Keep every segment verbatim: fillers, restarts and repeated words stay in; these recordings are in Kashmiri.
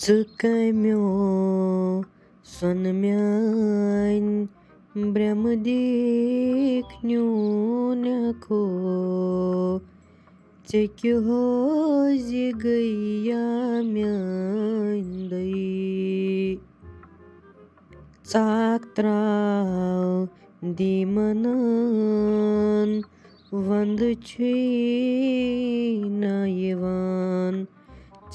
ژٕ کمیو سۄنہٕ میانۍ برٛمہٕ دیٖکھ نیوٗنکھو، ژےٚ کیٛاہ زِ گٔیا میانہِ دٔے؟ ژاکھ تراو دیٖمنن، وندٕ چھُے نہ یِوان،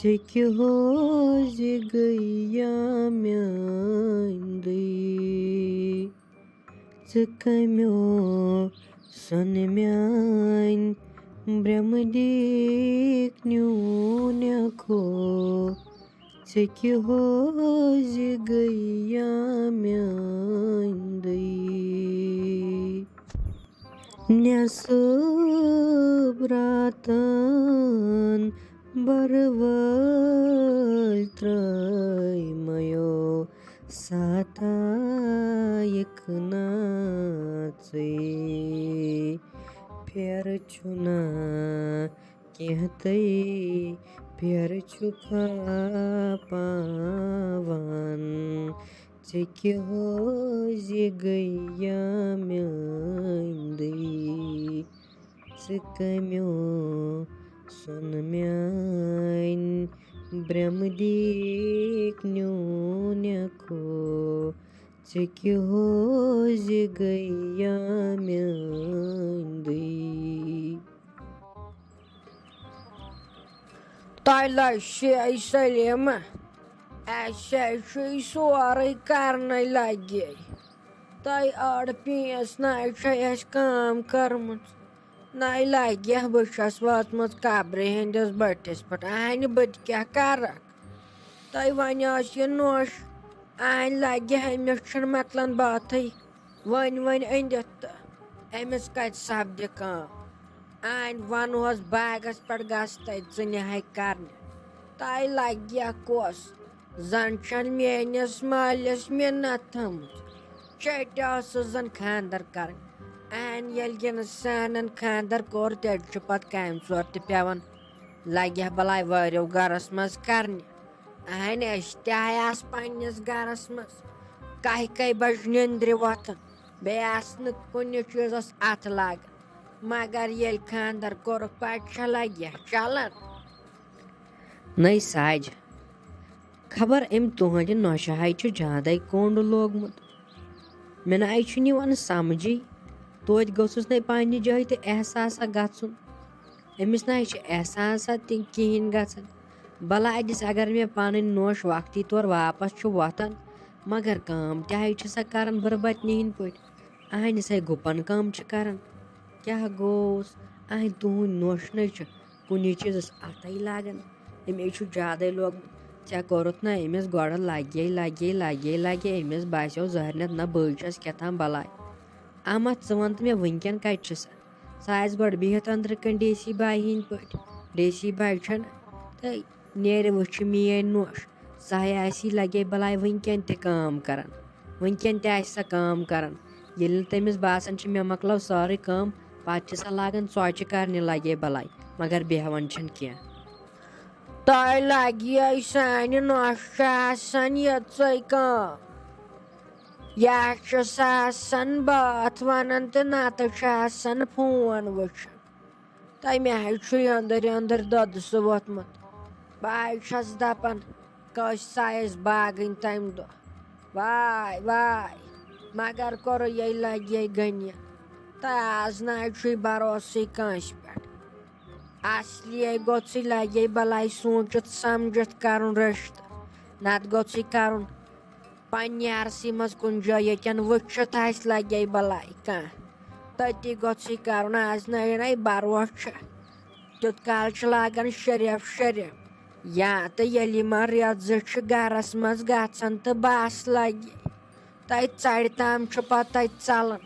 ژےٚ کیٛاہ زِ گٔیا میانہِ دٔے؟ ژٕ کمیو سۄنہٕ میانۍ برٛمہٕ دیٖکھ نیوٗنکھو، ژےٚ کیٛاہ زِ گٔیا میانہِ دٔے؟ نٮ۪صٕب راتن برول ترٲے میو، ساتایکھ ناژٕے۔ پھیرٕ چھُنہ کینٛہہ تہٕ پھیرٕ چھُکھا پاوان، ژےٚ کیٛاہ زِ گٔیا میانہِ دٔے؟ ژٕ کمیو سۄنہٕ میانۍ برٛمہٕ دیٖکھ نیوٗنکھو، ژےٚ کیٛاہ زِ گٔیا میانہِ دٔے؟ تۄہہِ لَشے سلیمہ، اَسے چھُے سورُے کرنَے لگے۔ تۄہہِ أڑ پیٖنٛژ نَے چھےٚ اَسہِ کٲم کٔرمٕژ، نَے لگہِ۔ بہٕ چھَس وٲژمٕژ قبرِ ہٕنٛدِس بٔٹھِس پٮ۪ٹھ۔ اَہنہِ، بہٕ تہِ کیٛاہ کرکھ؟ تۄہہِ وۄنۍ ٲس یہِ نوٚش، اَہنہِ لگہِ، أمِس چھُنہٕ مۄکلان باتھٕے۔ وۄنۍ وۄنۍ أنِتھ تہٕ أمِس کَتہِ سپدِ کٲم؟ اَہنہِ وَنہوس باغس پٮ۪ٹھ گژھ تَتہِ ژٕ نِہَے کرنہِ۔ تۄہہِ لگہِ کۄس؟ زن چھَن میٲنِس مٲلِس مِنت تھٲومٕژ، چیٚٹۍ ٲسٕس زن خانٛدر کرٕنۍ۔ اہن ییٚلہِ یِنہٕ سانن خانٛدر کوٚر، تیٚلہِ چھُ پتہٕ کامہِ ژور تہِ پٮ۪وان۔ لگہِ ہا بلاے وٲرِو گرس منٛز کرنہِ۔ اہن أسۍ تہِ آے آس پننِس گرس منٛز، کاہہِ کاہہِ بجہِ نیٚندرِ وۄتھان، بیٚیہِ آس نہٕ کُنہِ چیٖزس اتھٕ لاگان۔ مگر ییٚلہِ خانٛدر کوٚرُکھ، پتہٕ چھےٚ لگہِ ہا چلان۔ نٔے ساجہِ۔ خبر أمۍ تُہنٛدِ نۄشہِ ہاے چھُ زیادَے کوٚنٛڈ لوگمُت۔ مےٚ نہ چھُنہٕ یِوان سمجھٕے، توتہِ گوٚژھُس نَے پننہِ جایہِ تہِ احساسا گژھُن۔ أمِس نہ چھُ احساسا تہِ کِہیٖنۍ گژھان۔ بلاے دِس اگر مےٚ پنٕنۍ نۄش وقتی طور واپس چھُ وۄتھان، مگر کٲم تہِ ہاے چھِ سۄ کران بربت نِہِنٛدۍ پٲٹھۍ۔ اہنہِ سَے گُپن کٲم چھِ کران۔ کیٛاہ گوٚوس؟ اہنہِ تُہنٛدۍ نۄش نَے چھِ کُنہِ چیٖزس اتھے لاگان۔ أمۍ چھُ زیادَے لوگمُت۔ ژےٚ کوٚرُتھ نہ أمِس گۄڈٕ لگے لگے لگے لگے، أمِس باسیو زہرنٮ۪تھ نہ بٕے چھَس کیٛاہ تام بلاے۔ اما ژٕ وَن تہٕ مےٚ وٕنکٮ۪ن کَتہِ چھِ سۄ؟ سۄ آسہِ گۄڈٕ بِہِتھ أنٛدرٕ کَنۍ ڈی سی بایہِ ہِنٛدۍ پٲٹھۍ۔ ڈی سی باے چھَنہٕ تہٕ نیرِ وٕچھِ میٲنۍ نوٚش۔ سۄ ہے آسی لگے بلاے وٕنکٮ۪ن تہِ کٲم کران۔ وٕنکٮ۪ن تہِ آسہِ سۄ کٲم کران۔ ییٚلہِ نہٕ تٔمِس باسان چھِ مےٚ مۄکلٲو سٲرٕے کٲم، پتہٕ چھِ سۄ لاگان ژۄچہِ کرنہِ لگے بلاے، مگر بیہوان چھَنہٕ کینٛہہ۔ تۄہہِ لگہِ سانہِ نۄشہِ چھِ آسان یِژٕے کٲم۔ یا چھِ سۄ آسان بٲتھ ونان تہٕ نتہٕ چھِ آسان فون وٕچھان۔ تَمہِ آیہِ چھُ أنٛدٕرۍ أنٛدٕرۍ دۄدٕ سُہ ووٚتھمُت۔ بہٕ آیہِ چھَس دَپان، کٲنٛسہِ سا ٲسۍ باغٕنۍ تَمہِ دۄہ۔ واے، واے، مگر کوٚرُے یے لگے غنی۔ تہٕ آز نہ حظ چھُے بھروسٕے کٲنٛسہِ پٮ۪ٹھ۔ اصلی گوٚژھُے لگے بلاے سوٗنٛچِتھ سمجھِتھ کرُن رشتہٕ، نتہٕ گوٚژھُے کرُن پننہِ عرصی منٛز کُنہِ جایہِ ییٚتٮ۪ن وٕچھِتھ آسہِ لگے بلاے کانٛہہ۔ تٔتی گوٚژھُے کرُن، آز نَے نَے بروسہٕ چھُ۔ تیوٗت کال چھُ لاگان شریف شریف۔ یا تہٕ ییٚلہِ یِمن رٮ۪تھ زٕ چھِ گرس منٛز گژھان تہٕ بس لگہِ۔ تَتہِ ژَرِ تام چھُ پتہٕ تَتہِ ژلان۔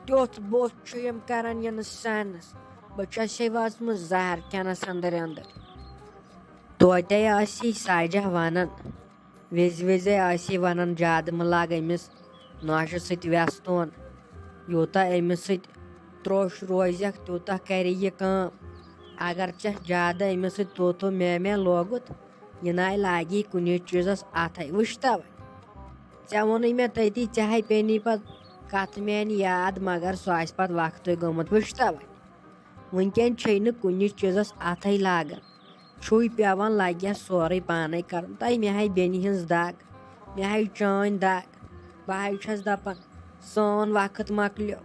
تیُتھ بُتھ چھُ یِم کران اِنسانس۔ بہٕ چھَس ہے وٲژمٕژ زہر کھٮ۪نس أنٛدٕرۍ أنٛدٕرۍ۔ توتہِ ٲسی ساجہ ونان۔ وِزِ وِزِ ٲسی ونان، زیادٕ مہٕ لاگ أمِس نۄشہِ سۭتۍ وٮ۪ستون۔ یوٗتاہ أمِس سۭتۍ تروٚش روزٮ۪کھ، تیوٗتاہ کرِ یہِ کٲم۔ اگر ژےٚ زیادٕ أمِس سۭتۍ تو تو میں میں لوگُت، یہِ ناے لاگی کُنہِ چیٖزس اَتھے۔ وٕچھتا وۄنۍ، ژےٚ ووٚنُے مےٚ تٔتی، ژےٚ ہے پیٚنی پتہٕ کتھ میانہِ یاد، مگر سُہ آسہِ پتہٕ وقتٕے گوٚمُت۔ وٕچھتا وۄنۍ، وٕنکیٚن چھے نہٕ کُنہِ چیٖزس اَتھے لاگان، چھُے پیٚوان لگہِ سورُے پانے کرُن۔ تۄہہِ مےٚ ہے بیٚنہِ ہٕنٛز دگ، مےٚ ہے چٲنۍ دگ، بہٕ ہے چھَس دپان سون وقت مۄکلیو،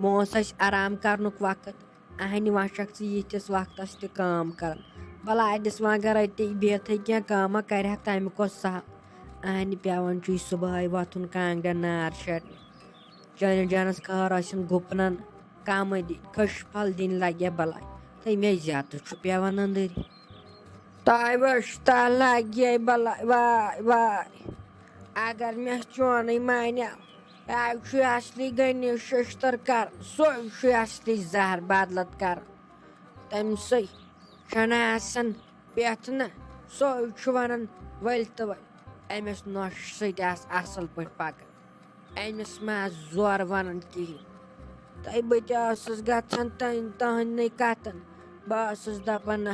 مےٚ اوس اَسہِ آرام کرنُک وقت، اہنہِ وۄنۍ چھکھ ژٕ یِتھِس وقتس تہِ کٲم کران۔ بلاے دِس وۄنۍ گرے تہِ بِہتھٕے کینٛہہ کٲمہ کرِہکھ تمہِ کھۄتہٕ سہل۔ اہنہِ پیوان چھُے صبحٲے وۄتھُن کانٛگڑٮ۪ن نار شیرنہِ۔ چٲنِس جانس خٲر ٲسِن گُپنن کم دِنۍ، کھٔش پھل دِنۍ لگہِ بلاے۔ تہٕ مےٚ زیادٕ چھُ پیوان أنٛدٕرۍ۔ تۄہہِ وٕچھ تہ لگہِ بلاے، واے واے۔ اگر مےٚ چونٕے مانیو، أمۍ چھُ اصلی غنی ششتر کران، سُے چھُ اصلی زہر بدلت کران۔ تٔمۍ سٕے چھنہٕ آسان پٮ۪تھ نہ، سُے چھُ ونان ؤلۍ تہٕ ؤلۍ۔ أمِس نۄشہِ سۭتۍ آس اصل پٲٹھۍ پکان، أمِس ما آس زورٕ ونان کِہیٖنۍ۔ تہٕ بہٕ تہِ ٲسٕس گژھان تہنٛدۍ، تہنٛدنٕے کتھن۔ بہٕ ٲسٕس دپان نہ،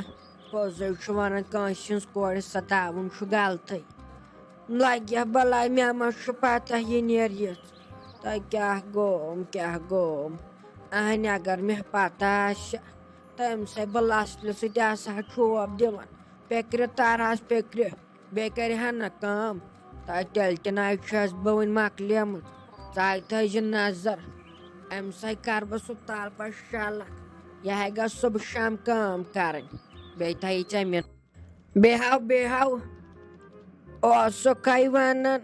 پوٚزُے چھُ ونان، کٲنٛسہِ ہٕنٛز کورِ ستاوُن چھُ غلطٕے۔ لگہِ بلاے، مےٚ ما چھُ پتہ یہِ نیرِ یِژھ۔ تۄہہِ کیٛاہ گوم، کیٛاہ گوم؟ اہنہِ اگر مےٚ پتہ آسہِ، تہٕ أمۍ سٕے بہٕ لسلہِ سۭتۍ آسہٕ ہا چھوپ دِوان، پیٚکرِ تارہس پیٚکرِ، بیٚیہِ کرِ ہا نہٕ کٲم۔ تہٕ تیٚلہِ تہِ نَے چھَس بہٕ وٕنہِ مۄکلیمٕژ۔ ژاے تھٲیزِ نظر، أمۍ سٕے کرٕ بہٕ سُہ تلہٕ پتہٕ شلکھ۔ یہِ ہا گژھِ صبح شام کٲم کرٕنۍ، بیٚیہِ تھٲیی ژےٚ مےٚ۔ بیٚہو، بیٚہو، اوسُکھے ونان،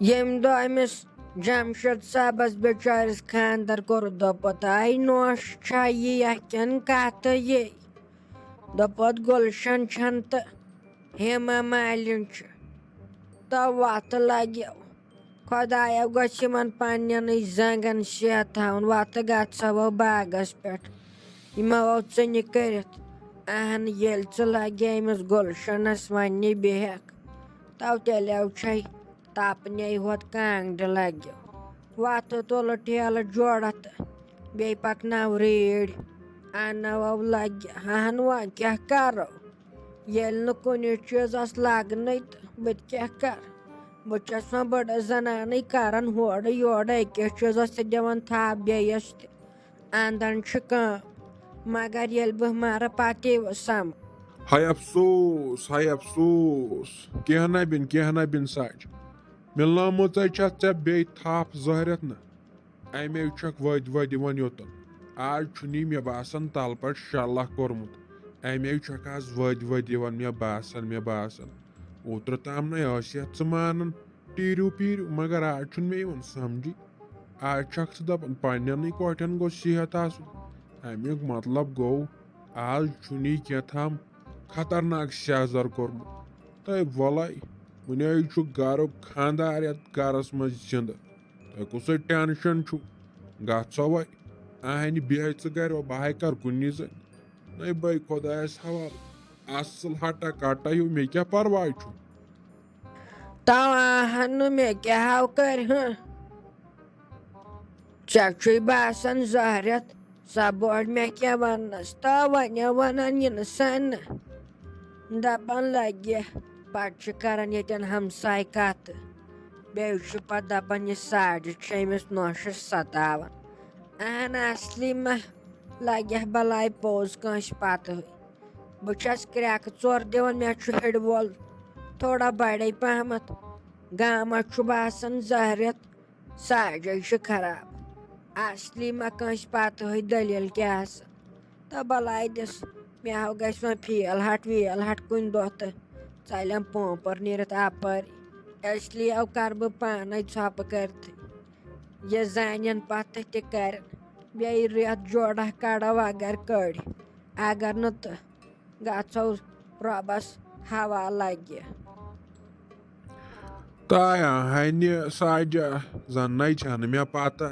ییٚمہِ دۄہ أمِس جمشید صٲبس بِچٲرِس خانٛدر کوٚر، دوٚپُت، "آے نوش چھا یہِ، یتھ کٮ۪ن کتھٕ یہِ؟" دوٚپُت، "گُلشن چھَن تہٕ ہیما مالِن چھِ، تہٕ وَتھ لَگیو۔ خۄدایا، گوٚژھ یِمن پننٮ۪نٕے زنٛگن صحت تھاوُن۔ وَتہٕ گژھو باغس پٮ۪ٹھ، یِمو ژٕنہِ کٔرِتھ۔ اہن، ییٚلہِ ژٕ لگے أمِس گُلشنس وَننہِ بِہٮ۪کھ، تو تیٚلہِ چھے تپنے ہوت کانٛگڑِ لگیو۔ وَتہٕ تُلہٕ ٹھیلہٕ جوڑہ تہٕ بیٚیہِ پکناو ریٖڑۍ۔ انو لگہِ ہن، وۄنۍ کیٛاہ کرو؟ ییٚلہِ نہٕ کُنہِ چیٖزس لگنٕے تہٕ بہٕ تہِ کیٛاہ کرٕ؟ بہٕ چھَس وۄنۍ بٔڑ زنانٕے، کران ہورٕ یورٕ أکِس چیٖزس تہِ دِوان تھپھ بیٚیِس تہِ۔ اندن چھِ کٲم، مگر ییٚلہِ بہٕ مرٕ پتہٕ یِیہِ سم۔ ہاے افسوس، ہاے افسوس، کینٛہہ نہ بِن، کینٛہہ نہ بِن سچ۔ مِلنٲومٕژے چھَتھ ژےٚ بیٚیہِ تھپھ زہرٮ۪تھ نہ۔ اَمے چھَکھ وٲدۍ وٲدۍ یِوان یوٚتَن۔ آز چھُنی مےٚ باسان تَلہٕ پٮ۪ٹھ شےٚ لَچھ کوٚرمُت۔ اَمے چھَکھ آز وٲدۍ وٲدۍ یِوان، مےٚ باسان، مےٚ باسان۔ اوترٕ تام نَے ٲس یَتھ ژٕ مانان ٹیٖرِو پیٖرِو، مگر آز چھُنہٕ مےٚ یِوان سَمجھی۔ آز چھَکھ ژٕ دَپان پنٛنٮ۪نٕے کۄٹھٮ۪ن گوٚژھ صحت آسُن۔ اَمیُک مطلب گوٚو، آز چھُنی کینٛہہ تام خطرناک سیزر کوٚرمُت۔ تہٕ وَلَے، وُنے چھُ گَرُک خانٛدار یَتھ گَرَس منٛز زِنٛدٕ۔ تۄہہِ کُس ٹینشن چھُ؟ گژھو وۄنۍ۔ اہنہِ بیٚہہ ژٕ گرِ، وۄنۍ بہٕ ہاے کر کُنی زٔنۍ۔ نَے بے خۄدایَس حوالہٕ۔ اصل ہٹا کٹا ہیوٗ، مےٚ کیٛاہ پرواے چھُ؟ تو اہن نہٕ، مےٚ کیٛاہ ہاو کرِ ہن؟ ژےٚ چھُے باسان زہرٮ۪تھ سۄ بوٚڑ مےٚ کیٛاہ وَننَس؟ تو وَنیو وَنان یِنہٕ سَنہٕ۔ دَپان لَگہِ، پَتہٕ چھِ کَران ییٚتٮ۪ن ہمساے کَتھٕ۔ بیٚیہِ چھُ پَتہٕ دَپان، یہِ ساڑِ چھِ أمِس نوشہِ سَتاوان۔ اَہَن، اَصلی ما لَگہِ ہا بَلاے پوٚز کٲنٛسہِ پَتہٕ۔ بہٕ چھَس کرٛٮ۪کہٕ ژور دِوان، مےٚ چھُ ہیٚرِ وول تھوڑا بَڑَے پَہمَتھ۔ گامَس چھُ باسان زہرٮ۪تھ ساڑے چھِ خراب۔ اصلی ما کٲنٛسہِ پتہٕے دٔلیٖل کیٛاہ آسان۔ تہٕ بلاے دِس، مےٚ ہاو گژھِ وۄنۍ فیل ہٹ ویل ہٹ کُنہِ دۄہ تہٕ ژَلٮ۪م پونٛپر نیٖرِتھ اپٲرۍ۔ اصلی ہاو کر بہٕ پانے ژھۄپہٕ کٔرتھٕے۔ یہِ زانن پتہٕ تہِ کرن۔ بیٚیہِ رٮ۪تھ جوڑہ کڑو اگر کٔڑۍ۔ اگر نہٕ تہٕ گژھو رۄبس حوالہٕ لگہِ۔ تہٕ ہنہِ ساجہ، زن نے چھنہٕ مےٚ پتہ۔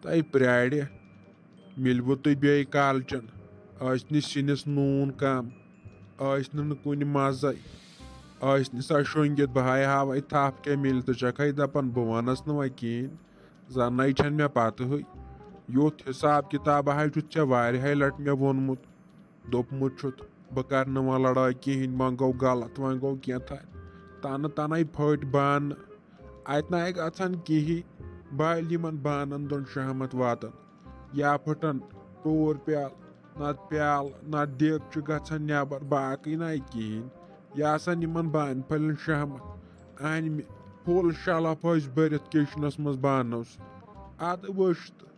تہٕ پرٛارِ، مِلوٕ تُہۍ بیٚیہِ کالچن۔ ٲسۍ نہٕ سِنِس نوٗن کم، ٲسۍ نہٕ نہٕ کُنہِ مزے، ٲسۍ نہٕ سۄ شۄنٛگِتھ بہٕ ہاے ہاوے تھپھ کیٛاہ مِلہِ۔ تہٕ چھکھے دپان بہٕ ونس نہٕ وۄنۍ کِہیٖنۍ۔ زن نے چھنہٕ مےٚ پتہٕے۔ یُتھ حساب کتاب ہاے چھُتھ ژےٚ واریاہے لٹہِ مےٚ ووٚنمُت۔ دوٚپمُت چھُتھ، بہٕ کرٕ نہٕ وۄنۍ لڑٲے کِہینۍ، وۄنۍ گوٚو غلط، وۄنۍ گوٚو کینٛہہ تھاے۔ تنہٕ تنَے پھٔٹۍ بانہٕ۔ اتہِ نہ گژھن کِہینۍ، بلۍ یِمن بانن دۄن شہمت واتن۔ یا پھٕٹن ٹوٗر پیالہٕ، نتہٕ پیالہٕ، نتہٕ دیگچہِ گژھن نٮ۪بر، باقٕے نہ کِہینۍ۔ یا آسن یِمن بانہِ پھلٮ۪ن شہمت أنۍ مٕتۍ۔ فُل شلف ٲسۍ بٔرِتھ کچنس منٛز بانو سۭتۍ۔ ادٕ وٕچھ تہٕ،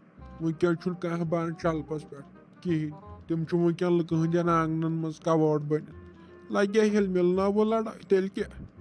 وٕنکیٚن چھُنہٕ کانٛہہ بانہٕ شلفس پٮ۪ٹھ کِہینۍ۔ تِم چھِ وٕنکیٚن لُکہٕ ہٕنٛدٮ۪ن آنٛگنن منٛز کبٲڑ بٔنِتھ۔ لگے ییٚلہِ مِلناوو لڑٲے، تیٚلہِ کیٛاہ؟